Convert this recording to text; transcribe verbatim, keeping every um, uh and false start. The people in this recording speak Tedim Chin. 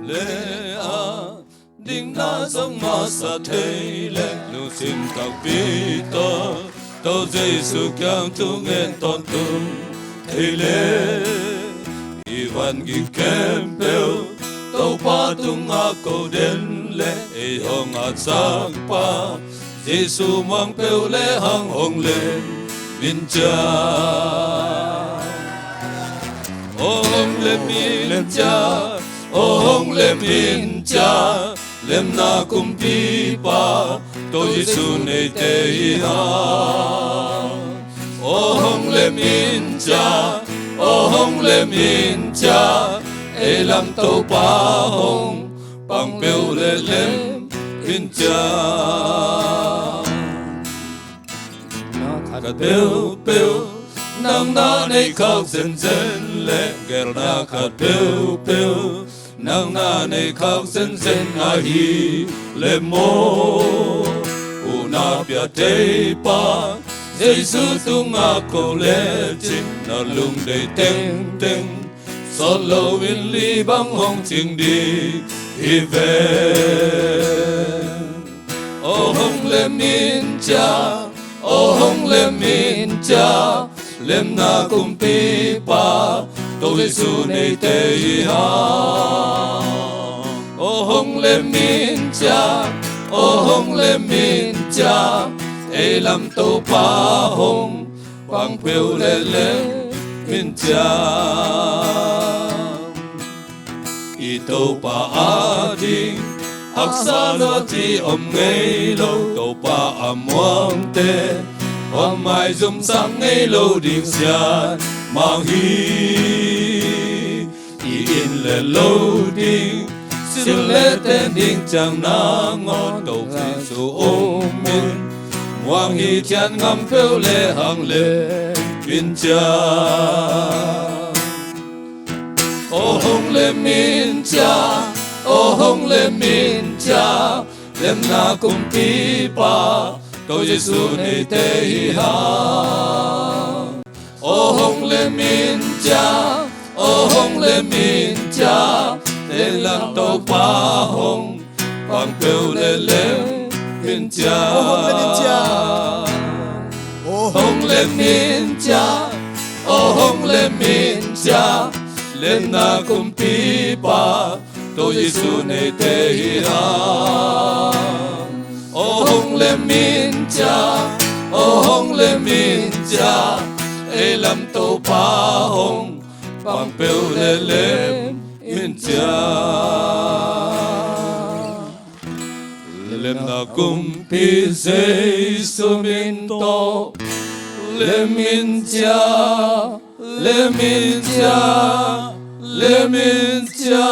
le a dingna zong masa thei le, lungsim takpi tawh Topa Jesu kiang thu ngen tawntung thei le, i vangik khempeuh Topa tungah ko den le, ei hong haksatpa Jesu muang peuh le hang hong lem in ciang. Aw hong lem in ciang, aw hong lem in ciang, lemna kumpipa Topa Jesu neite hi hang. Aw hong lem in ciang, aw hong lem in ciang, ei lam Topa hong pang peuh le lem in ciang. Na khat peuhpeuh nang na nei khak zenzen le, gelna khat peuhpeuh nang na nei khak zenzen ahi le maw. Huhna pia theipa Jesu tungah ko lecin, na lungdeih tengteng sawt loin li bang hong cing ding hi ve. Aw hong lem in ciang, aw hong lem in ciang, lemna kumpipa Topa Jesu neite hi hang. Aw hong lem in ciang, aw hong lem in ciang, ei lam Topa hong pang peuh le lem in ciang. I Topa ading haksa zaw ci om ngei lo, Topa a muangte hong maizumsak ngei lo ding sian mang hi. I inn le lo ding, sil le ten ding ciang nangawn, Topa Jesu om in muang hi. Thian ngam peuh le hang lem in ciang. Aw hong lem in ciang, aw hong lem in ciang, lemna kumpipa Topa Jesu neite hi hang. Aw hong lem in ciang, aw hong lem in ciang, ei lam Topa hong pang peuh le lem in ciang. Aw hong lem in ciang, aw hong lem in ciang, aw hong lem in ciang, lemna kumpipa Topa Jesu neite hi hang. Aw hong lem in ciang, aw hong lem in ciang, ei lam Topa hong pang peuh le lem in ciang. Lemna kumpi Jesu min tawh lem in ciang, lem in ciang, lem in ciang.